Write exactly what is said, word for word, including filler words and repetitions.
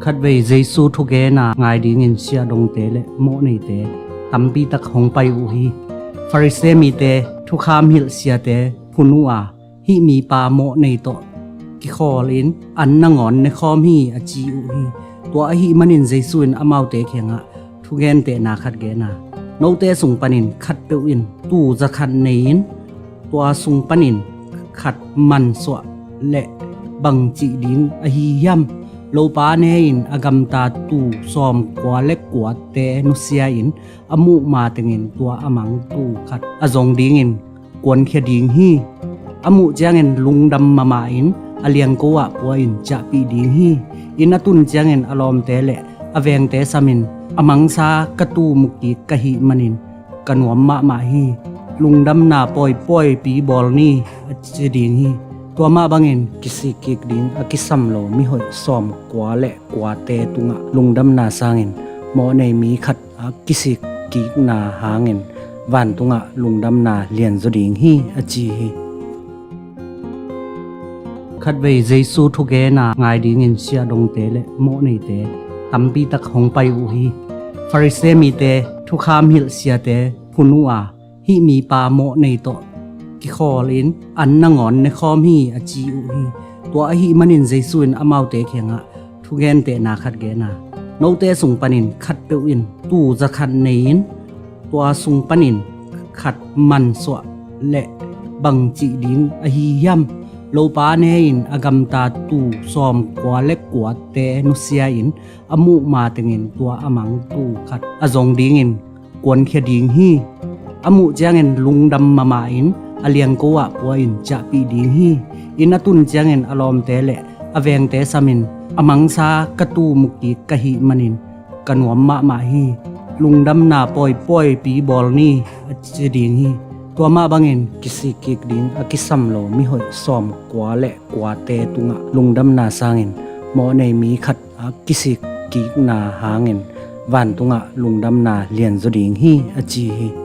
Khatvei Jesu thugena ngai dingin siahdongte le mawhneite tampitak hong pai uh hi. Pharisee mite thukham hilh siate phun uh a, hih mipa mawhnei tawh kikhawlin an nangawn nekhawm hi, a ci uh hi. Tua ahih manin Jesu in amaute kiangah thugentehna khat gen a, note sung panin khatpeuh in tuu zakhat nei-in tua sung panin khat mansuah leh bangcih ding ahi hiam? Lopa ne in a gamta tuu sawmkua le kuate nusia-in a muh matengin tua a mang tuu khat a zong dingin kuankhia ding hi. A muh ciangin lungdam mahmah in a liangko ah pua-in ciahpih ding hi. Inn a tun ciangin a lawmte le a vengte samin, a mangsa ka tuu mukik ka hih manin ka nuam mahmah hi. Lungdamna pawipawipi bawl ni, a ci ding hi. Tua mah bangin kisikkik ding a kisam lo mihoih sawmkua le kuate tungah lungdamna sangin mawhnei mi khat a kisikkikna hangin vantungah lungdamna lianzaw ding hi, a ci hi. Khatvei Jesu thugena ngai dingin siahdongte le mawhneite tampitak hong pai uh hi. Pharisee mite thukham hilh siate phun uh a, hih mipa mawhnei tawh kikhawlin an nangawn nekhawm hi, a ci uh hi. Tua ahih manin Jesu in amaute kiangah thugentehna khat gen a, note sung panin khatpeuh in tuu zakhat nei-in tua sung panin khat mansuah leh bangcih ding ahi hiam? Lopa ne in a gamta tuu sawmkua le kuate nusia-in a muh matengin tua a mang tuu khat a zong dingin kuankhia ding hi. A muh ciangin lungdam mahmah in a liangko ah pua-in ciahpih ding hi. Inn a tun ciangin a lawmte le a vengte samin, a mangsa ka tuu mukik ka hih manin ka nuam mahmah hi. Lungdamna pawipawipi bawl ni, a ci ding hi. Tua mah bangin kisikkik ding a kisam lo mihoih sawmkua le kuate tungah lungdamna sangin mawhnei mi khat a kisikkikna hangin vantungah lungdamna lianzaw ding hi, a ci hi.